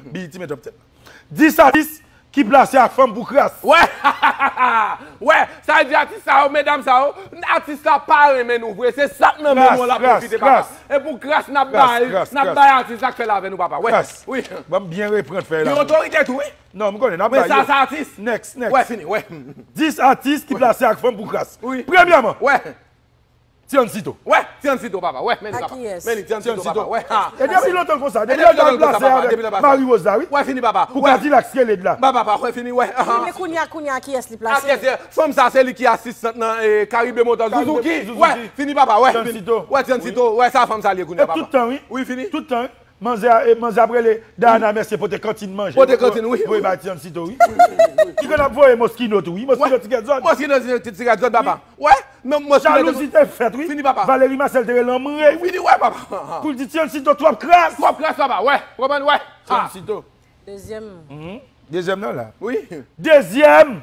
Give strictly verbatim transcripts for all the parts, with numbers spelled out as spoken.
B E T met an tèt la. Dis atis ki plase ak fanm pou kras. Wè! Wè! Sa vle di atis sa yo, medam sa yo, atis la pa renmen nou vre. Se sa k nan men nou an, l ap pwofite, papa. E pou kras n ap bay, n ap bay atis la k fè l avè nou, papa. Wè. Wi. Ban m byen reprann fèy la. Gen otorite tou, wi. Non, m konnen, n ap bay yo. Sa, sa atis. Next, next. Wè, fini, wè. Dis atis ki plase ak fanm pou kras. Wi. Premyèman. Wè. Tiancito. Wè, Tiancito, papa. Wè, men li, papa. Men li, Tiancito, papa. Wè, ha. E depi lontan l konsa, depi lè l plase avèk Marie Rose la, wi. Wè, fini, papa. Pou Cadillac Skeled la. Ba, papa, wè, fini, wè. Wi, men kounye a, kounye a, kiyès li plase? Aktyèl, fanm sa, se li ki asistan nan, eh, Caribe Motor. Zuzuki. Wè, fini, papa, wè. Wè, Tiancito, wè, sa fanm sa li ye kounye a, papa. Tout tan, wi. Wi, fini. Tout tan, wi. Manzè a, eh, manzè ap rele Diana Mercier pote kantin manje. Pote kantin, wi. Voye bay Tiancito, wi. Ki konn ap voye Moschino tou, wi. Moschino ti gad zòn. Moschino ti gad zòn, papa. Wè, men Moschino. Jalouzi te fèt, wi. Fini, papa. Valérie Marcel te rele anmre, wi. Fini, wè, papa. Pou l di Tiancito twòp kras. Twòp kras, papa, wè. Konprann, wè. Tiancito. Dezyèm. Dezyèm nan la. Wi. Dezyèm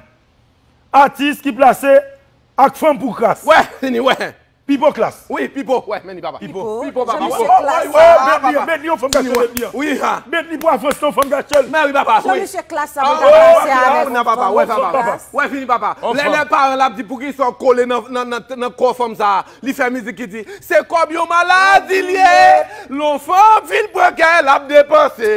atis ki plase ak fanm pou kras. Wè, fini, wè. Pipo Klass. Wi, Pipo, wè, men li, papa. Pipo. Pipo, papa. Wi, wi, wi, Bentley, Bentley, yon fanm k achte Bentley an. Wi, ha. Bentley pou avans, yon fanm k achte l. Men wi, papa, wi. Jan misye Klass sa, pou ta plase avèk fanm pou kras. Wè, fini, papa. Lè, lè paran l ap di poukisa w kole nan, nan, nan, nan kò fanm sa, li fè mizik ki di, se kòb yon maladi l ye, lè yon fanm fin pran kè l ap depanse.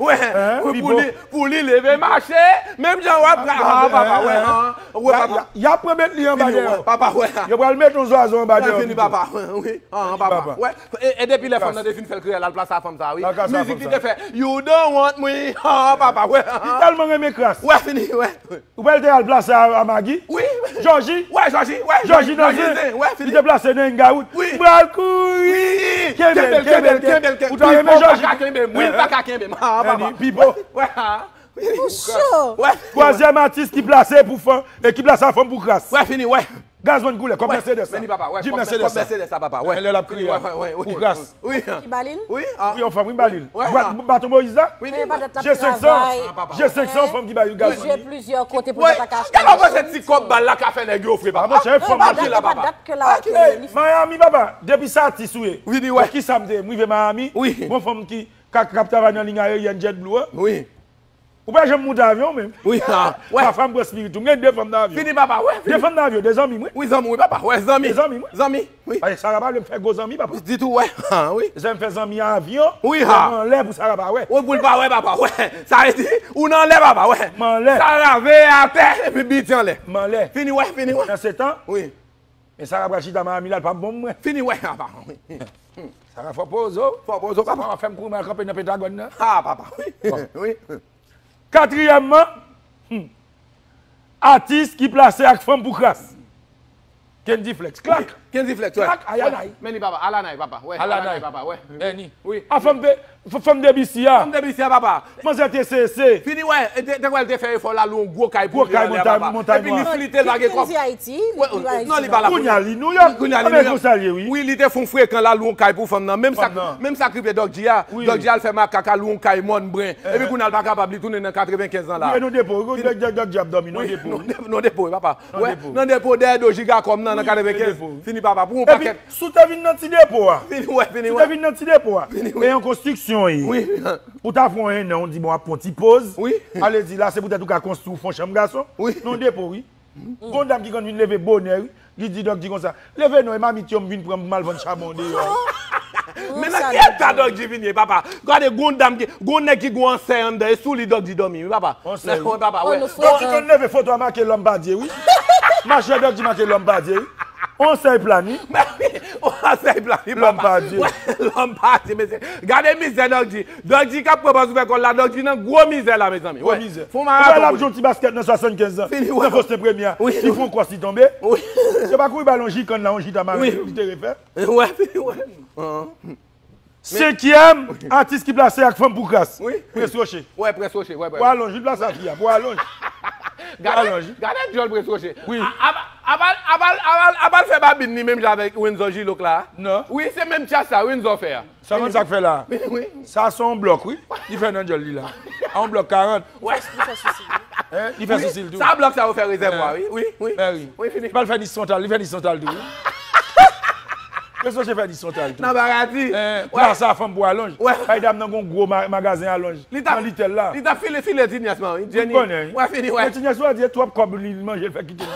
Wè, wi, pou li, pou li leve mache, menm jan w ap, ah, papa, wè, ah. Wè, papa. Y ap pran Bentley anba dèyè. Papa, wè. Yo pral met yon zwazo anba dèyè. Wè, fini, papa. Wi, ah, papa. Wè. E, e depi lè fanm nan te fin fè l kreyòl, al plase a fanm sa, wi. Mizik li te fè, You don't want me. Ah, papa, wè. Li tèlman renmen kras. Wè, fini, wè. Ou pral te al plase a, a Maggie? Wi. Jòji? Wè, Jòji, wè. Jòji nan zen. Wè, fini. Li te plase nan Hangout. Wi. M pral kouri. Wi. Kenbe l, kenbe l, kenbe l. Ou ta renmen Jòji? Wi, l pa ka kenbe m. Ah, papa. Pipo. Wè, ah. Ou cho. Twazyèm atis ki plase pou fanm, e ki plase a fanm pou kras. Wè, fini, wè. Gazman koulè, kòb Mercedes la. Men li, papa, wè. Jip Mercedes la, papa, wè. Lè l ap kriye pou kras. Wi. Ki ba li l? Wi, yon fanm, wi, ba li l. Baton Moyiz la? Wi, G senk san. G senk san, yon fanm ki ba li gazman. Li jwe plizyè kote pou l ta ka achte machin. Gade kòman se ti kòb bal la ka fè nèg yo fre, papa. Monchè, fanm manje la, papa. Miami, papa. Depi sa atis ou ye. Vini, wè. Ki sa m te, m rive Miami. Wi. Yon fanm ki, k ap travay nan liy ayeryèn JetBlue an. Wi. Ou pa janm monte avyon menm. Wi, ah, wè. Pafwa m pran spirit ou. M gen de fanm nan avyon. Fini, papa, wè, fini. De fanm nan avyon, de zanmi m, wi. Wi, zanmi, wi, papa, wè, zanmi. De zanmi m, wi. Zanmi, wi. Paske Sara pa vle m fè gwo zanmi, papa. Ditou, wè. Ah, wi. Zanmi m fè zanmi avyon. Wi, ha. Mwen anlè pou Sara pa wè. Wi, pou l pa wè, papa, wè. Sa vle di, ou nan anlè, papa, wè. M anlè. Sara veye atè, epi biti anlè. M anlè. Fini, wè, fini, wè. Nan se tan, wi. Men Sara pral chita Miami la, l p ap bon pou mwen. Fini, wè, papa, wi. Sara fò poze w. Fò poze w, papa. Sara fè m kouri mal kanpe nan Pentagòn nan. Ah, papa, wi. Wi. Katriyèmman, hmm, atis ki plase ak fanm pou kras. Kendy Flex. Klak. Kendy Flex, wè. Klak, Alanay. Men li, papa, Alanay, papa. Wè, Alanay, papa, wè. Wi. A fanm de, f-, fanm de B C a. Fanm de B C a, papa. Manzè te sese. Fini, wè. E te, te kwè l te fè efò l al yon gwo kay pou li anlè a, papa. Epi li flite l pa gen kòb. Kendy Ayiti, li Ayiti. Non, li pa la. Kounye a, li Nouyòk. Kounye a, li Nouyòk. Wi, li te fè yon frekan l al yon kay pou fanm nan. Menm sa, menm sa k rive Dòk G a. Dòk G a al fè makak al yon kay mòn bren. Epi kounye a, l pa kapab, li tounen nan katrevenkenz an la. Wi, e nan depo. Dòk G a ap dòmi nan depo. Nan depo, wi, papa. Wè, nan depo dèyè do jiga kòm nan, nan katrevenkenz. Fini, papa. Pou yon pakèt. Epi, si w te vin nan ti depo a. Fini, wè, fini, wè. Si w te vin nan ti depo a. Fini, wè. E yon konstriksyon ye. Wi. Ou ta fè yon ennan, ou di, bon, ap fè yon ti poz. Wi. Ale di, la, se poutèt ou ka konstwi, ou fè yon chanm gason. Wi. Nan depo, wi. Gon dam ki konn vin leve bonè, wi. Li di Dòk G konsa, leve non, e mamit yo m vin pran m al vann chabon deyò. Men nan ki eta Dòk G vin ye, papa? Gade, gon dam ki, gon nèg ki gon ansèy anndan, e sou li Dòk G dòmi, wi, papa. Ansèy, wi. Wi, papa, wè. Dòk G konn leve foto a make Lòm Padye, wi. Machè Dòk G make Lòm Padye, wi. Ansèy plani. Ansèy plani, papa. Lòm Padye. Wè, Lòm Padye, mesye. Gade mizè Dòk G. Dòk G k ap pran pòz ouvè kò l la, Dòk G nan gwo mizè la, mezanmi. Gwo mizè. Fon maraton. Ou wè l ap jwe yon ti baskèt nan swasannkenz an. Fini, wè. Nan Faustin Premier a. Wi. Li fè yon kwòs, li tonbe. Wi. Yo pa kouri ba l yon jikann la, yon jita mare, li te refè. Wè, fini, wè. Senkyèm atis ki plase ak fanm pou kras. Wi. Prince Rocher. Wè, Prince Rocher, wè, wè. Pou alonj, li plase ak fi a, pou alonj. Gade, gade djòl Prince Rocher. Wi. A, a, a, a, a, a, a, a, a, fè babin li menm jan avèk Renzo Gilloc la. Non. Wi, se menm tchas sa, Renzo fè a. Sa konn sa k fè la? Wi. Sa se yon blòk, wi. Li fè nan djòl li la. A yon blòk karant. Wè. Li fè sou sil. Hein? Li fè sou sil tou. Sa blòk sa yo fè rezèvwa, wi. Wi, wi. Wi, fini. Li pa fè ni santal, li fè ni santal tou, wi. Resoche fè di son tal tou. Nan bagay di. Plas a fanm pou alonj. Bay dam nan gon gwo ma- magazen alonj. Nan Litèl la. Li t ap file file Tinyès man. Jenny. Wè fini wè. Men Tinyès ou a di e twòp kòb li manje l fè kite l.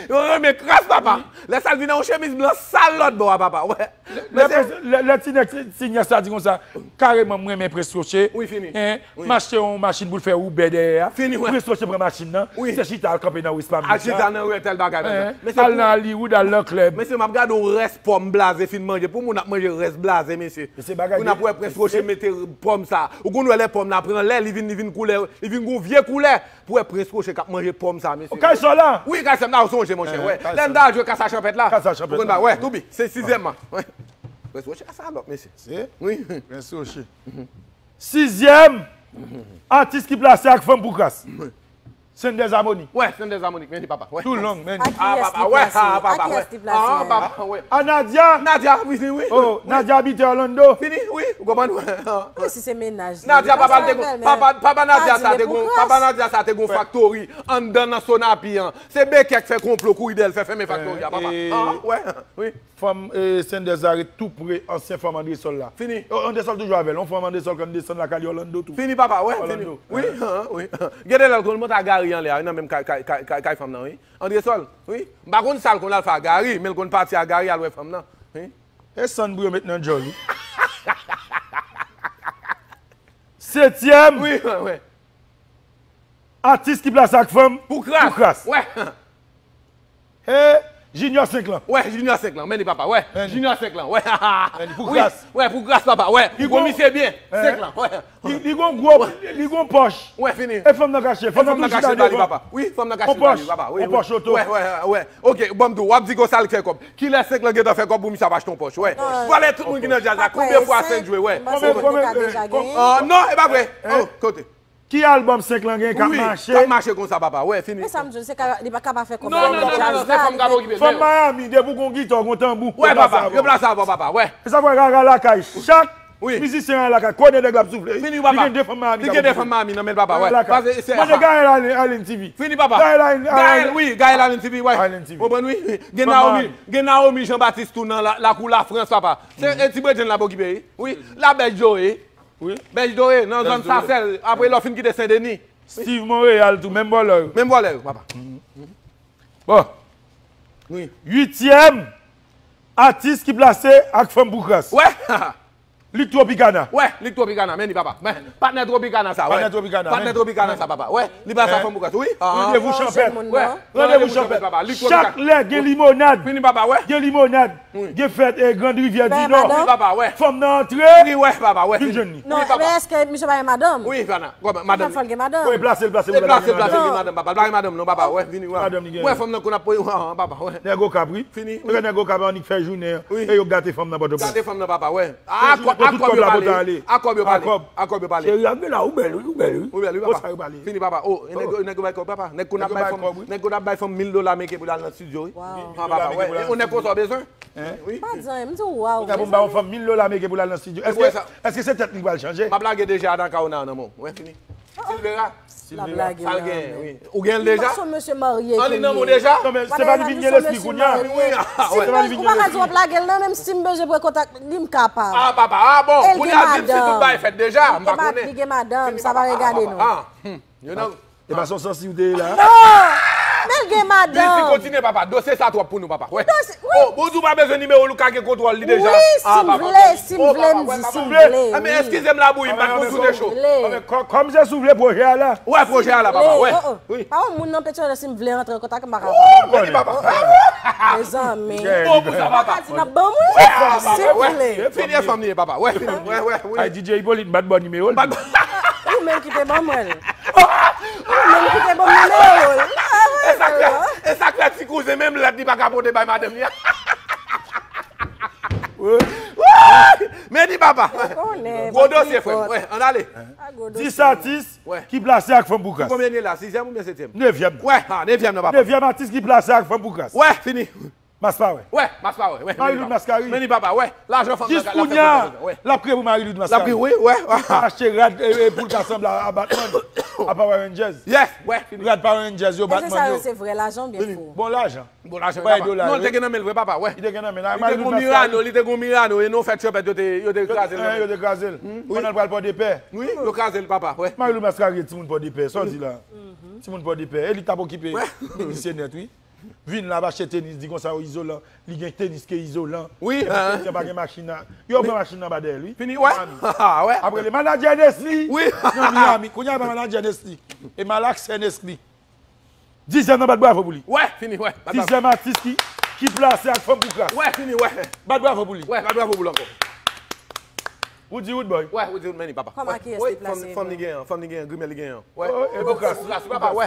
Yo renmen kras papa. Lè sa l vin nan yon chemiz blan sal lòt bò a papa. Wè. Lè Tinyès sa di konsa. Kareman m renmen Prince Rocher. Wi fini. M achte yon machin pou l fè Uber dèyè a. Fini wè. Prince Rocher pran machin nan. Wi. Se chita al kanpe nan West Palm Beach la. Al chita nan rue tèl bagay. Al nan Hollywood, al nan klèb. Mesye m ap gade yon rès pòm blaze fin manje. Pou moun ap manje rès blaze mesye. Pou n ap wè Prince Rocher mete pòm sa. Ou konn wè lè pòm nan pran lè li vin li vin koulè li vin gon vye koulè. Pou wè Prince Rocher k ap manje pòm sa mesye. Kay sa la. Wi kay sa m ta sonje monchè wè. Lè n ta al jwe kasa chanpèt la. Kasa chanpèt la. Wè toubi se sizyèm man. Prince Rocher a salòp mesye. Se wi. Prince Rocher. Sizyèm atis ki plase ak fanm pou kras. Sendèz Amonik. Wè Sendèz Amonik men li papa wè. Tou long men li. A papa wè a papa wè. A papa wè. A Nadia. Nadia wi wi. Oh Nadia abite Orlando. Fini wi ou konprann wè. Mwen si se mennaj li. Nadia papa l te gon papa papa Nadia sa te gon papa Nadia sa te gon faktori anndan nan Sonapi an. Se Bekè k fè konplo kouri dèyè l fè fèmen faktori a papa. Wè wi. Fanm Sendèz la ret tou pre ansyen fanm Andresol la. Fini. Andresol toujou avè l. Yon fanm Andresol konn desann lakay li Orlando tou. Fini papa wè fini. Wi wi. Gen de lè l konn monte a Gary anlè a wi nan menm kay kay kay kay fanm nan wi. Andresol wi. M pa konn sa l konn al fè a Gary men l konn pati a Gary al wè fanm nan. Wi. E sann pou yo met nan djòl wi. Setyèm. Wi wè wè. Atis ki plase ak fanm pou kras. Pou kras. Wè. He Junior senk lan. Wè Junior senk lan men li papa wè. Junior senk lan wè. Pou kras. Wè pou kras papa wè. Ou konn misye byen. Senk lan wè. Li gon gwo li gon pòch. Wè fini. E fanm nan kache fanm nan kache ba li papa. Wi fanm nan kache ba li papa. Wi wi. Pòch oto. Wè wè wè. Ok ban m di w w ap di konsa l fè kòb. Kilè senk lan gentan fè kòb pou misye ap achte yon pòch wè. Pale tout moun ki nan djaz la konbyen fwa senk jwe wè. Non e pa vre. Kote. Ki album senk lan gen k ap mache? K ap mache konsa papa wè fini. Men sa m di w se ka li pa ka pa fè kòb. Non non non non se fanm k ap okipe l. Fanm Miami depi w gon gita w gon tanbou. Wè papa yo plase avè w papa wè. E sa fè rara lakay chak mizisyen rara lakay konnen nèg la ap soufle. Fini papa. Li gen de fanm Miami. Li gen de fanm Miami nan men l papa wè. Manje Gaël Allen TV. Fini papa. Gaël Allen TV wè. Konprann wi. Gen Naomi gen Naomi Jean Baptiste tou nan lakou Lafrans papa. Se ti bredjenn l ap okipe wi. Wi la bèj Joe. Wi. Bèj Dore nan zòn Sasèl apre lè w fin kite Sendeni. Steve Montréal tou menm vòlè yo. Menm vòlè yo papa. Bon. Wi. Uityèm atis ki plase ak fanm pou kras. Wè. Lik Tropicana. Wè Lik Tropicana men li papa. Patnè Tropicana sa wè. Patnè Tropicana sa papa wè. Li plase ak fanm pou kras wi. Randevou chanpèt. Wè. Randevou chanpèt papa. Chak lè gen limonad. Fini papa wè. Gen limonad. Gen fèt Grand Rivyè di Nò. Fanm nan antre. Wi wè papa wè. Vin jwenn li. Non men èske misye pa gen madanm? Wi fana. Madanm. Fò l gen madanm. Wi plase l plase l. Plase l plase l gen madanm papa. L pa gen madanm non papa wè. Vini wè. Wè fanm nan konn ap poze papa wè. Nèg Okap wi. Fini. Nèg Okap annik fè jounen an. E yo gate fanm nan Pòtoprens. Gate fanm nan papa wè. A kòb yo pale. A kòb yo pale. A kòb yo pale. Cheri ap gen la ou bèl wi ou bèl wi. Ou bèl wi papa. Fini papa. O nèg yo bay kòb papa. Nèg konn ap bay fanm mil dola meke pou l al nan estidyo wi. Papa wè. O nèg konsa w bezwen. Hein? Wi. Pa di anyen, m di w waw. Ou ka pou m ba yon fanm mil dola meke pou l al nan estidyo. Èske, èske se tèt li k pral chanje? M ap lage deja a nan kawo nan nan men w. Wè fini. Silvera. L ap lage l nan men. Ou gen l deja? Li pa se yon mesye marye ke l ye. Annik nan men w deja? Non men se pa li vin gen lespri kounye a. Wi. Se pa li vin gen lespri. Ou pa ka di w ap lage l nan menm si m bezwen pran kontak li m kapab. Ah papa, ah bon. Kounye a di m si tout bagay fèt deja, m pa konnen. Li gen madanm, sa pa regade nou. Ah, hmm. Yo nan E pa se yon sansi ou te ye la? Non! Men l gen madanm. Li di kontinye papa, dosye sa twòp pou nou papa. Wè. Oh, bon di w pa bezwen nimewo l ou ka gen kontwòl li deja. Wi, si m vle, si m vle m di si m vle. Enben eskize m labouyi m pa t konn si w te cho. Kòm se si w vle pwojè a la. Wè pwojè a la papa, wè. Wi. Pa yon moun nan Petyonèl si m vle rantre an kontak m pa ka. Oh, mezanmi. Bon pou sa papa. N ap ban mwen. Si m vle. Fini e fanm li ye papa. Wè, fini. Wè, wè, wi. Ay D J Hyppolite m pa t ba w nimewo l. Ou menm ki te ban mwen l. Ou menm ki te ban m nimewo l. E sa k fè, e sa k fè ti kouzen menm lèt li pa ka pote bay madanm li a. Men di papa. Gwo dosye frè m. Wè, ann ale. Dis atis ki plase ak fanm pou kras. Konbyen li la? Sizyèm oubyen setyèm? Nevyèm. Wè, ha, nevyèm nan papa. Nevyèm atis ki plase ak fanm pou kras. Wè, fini. Maspa wè. Wè, Maspa wè. Marie-Loude Mascari. Men li papa, wè. Lajan fanm nan. Jis kounye a, l ap kriye pou Marie-Loude Mascari. L ap kriye, wi, wè. Achte rad pou l ka sanble a Batman. A Power Rangers. Yes, wè, fini. Rad Power Rangers yo, Batman yo. Èske sa yo se vrè lajan oubyen fo? Bon lajan. Bon lajan, papa. Non, li te gen nan men l vre, papa, wè. Li te gen nan men l. Li te gon Mirano, li te gon Mirano, e non fè tchèpèt, yo te, yo te kraze l. Yo te kraze l. Pandan l pral Pòdepè. Wi, yo kraze l, papa, wè. Marilou Mascarrier, timoun Pòdepè, sa w di la? Timoun Pòdepè. E li t ap okipe misye nèt, wi. Vin la, ap achte tenis, di konsa, o, izolan. Li gen tenis ke izolan. Wi. Epi, pa gen machin nan. Yo pran machin nan ba dèyè l, wi. Fini, wè. Apre, le manadjè Nesly. Wi. Nan Miami. Kounye a, pa manadjè Nesly. E malaksè Nesly. Dizèm nan bat bravo pou li. Wè, fini, wè. Dizèm atis ki, ki plase ak fanm pou kras. Wè, fini, wè. Bat bravo pou li. Wè, bat bravo pou l ankò. Woody Woodboy. Wè, Woody Woodman, papa. Kòman, kiyès li plase? Fanm li genyen, fanm li genyen, grimèl li genyen. Wè. E pou kras. Pou kras, papa, wè.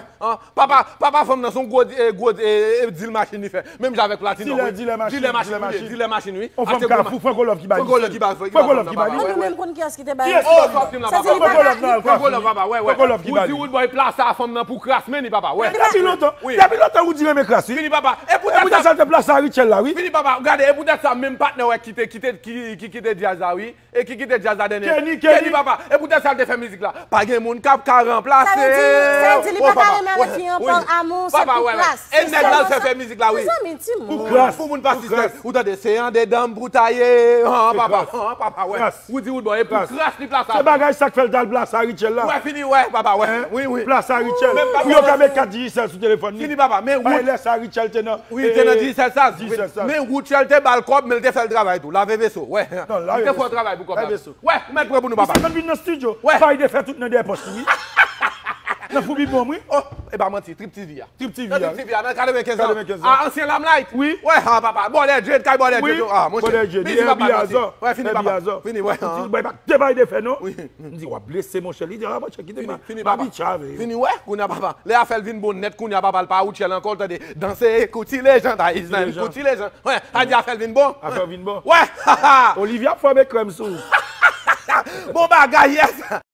Papa, papa, fanm nan se yon gwo, gwo dil machin li fè. Menm jan avèk Platinum. Dilè, dilè machin, dilè machin, wi. On fanm Kafou, Franco Love ki ba li. Franco Love ki ba li. Franco Love ki ba li. Mwen menm konn kiyès ki te ba li. Franco Love nan Kafou. Franco Love, papa, wè, wè. Franco Love ki ba li. Woody Woodboy plase a fanm nan pou kras, men li, papa, wè. Depi lontan, depi lontan Woody renmen kras, wi. Fini, papa. E poutèt sa l te plase a Rachel la, wi. Fini, papa. Gade, e poutèt sa menm patnè wè ki te, ki te, ki, ki kite djaz la, wi. E ki kite djaz la dènye. Kenny, Kenny, papa. E poutèt sa l te fè mizik la. Pa gen moun k ap ka ranplase. Sa vle di, sa vle di li pa ka renmen avèk fi an pa amou, se pou kras. E nèg la l fè fè mizik la, wi. Mezanmi, timoun. Pou kras. Pou moun pa sispann. Ou tande, se andedan m pou ta ye. Han, papa. Han, papa, wè. Woody Woodboy, e pou kras li plase. Se bagay sa k fè l t al plase a Rachel la. Wè, fini, wè, papa, wè. Wi, wi. Plase a Rachel. Pou yo ka met kat Digicel sou telefòn li. Fini, papa. Men Rachel te nan Wi, te nan Digicel Saz. Men Rachel te ba l kòb, men l te fè l travay tou. Lave veso, wè. Non, lave veso. Li te fè yon travay pou kòb la. Lave veso. Wè, ou mèt pran pou nou, papa. Misye konn vin nan estidyo. Wè. Fay defè tout nan dèyè pòch li, wi. Nan foubi bon, wi. Oh, e pa manti, Trip T V a. Trip T V a. Nan Trip T V a, nan katrevenkenz an. Katrevenkenz an. A, ansyen Lamlight. Wi. Wè, ha, papa. Bòlè Jade, kay Bòlè Jade. Ah, monchè. Bòlè Jade. Mezi, papa, mezi. Wè, fini, papa. Fini, wè. Ti bòy pa te bay defè, non. Wi. M di, w ap blese, monchè. Li di, ah, monchè, kite m. Fini, papa. Fini, wè, kounye a, papa. Lè afè l vin bon nèt, kounye a, papa, l pa Rachel ankò, l tande. Danse, kouti lejann, Ayisyen, kouti lejann. Wè, a di afè l vin bon. Afè l vin bon. Wè, ha, ha. Olivia ap fòme krèm sou. Bon bagay, yes.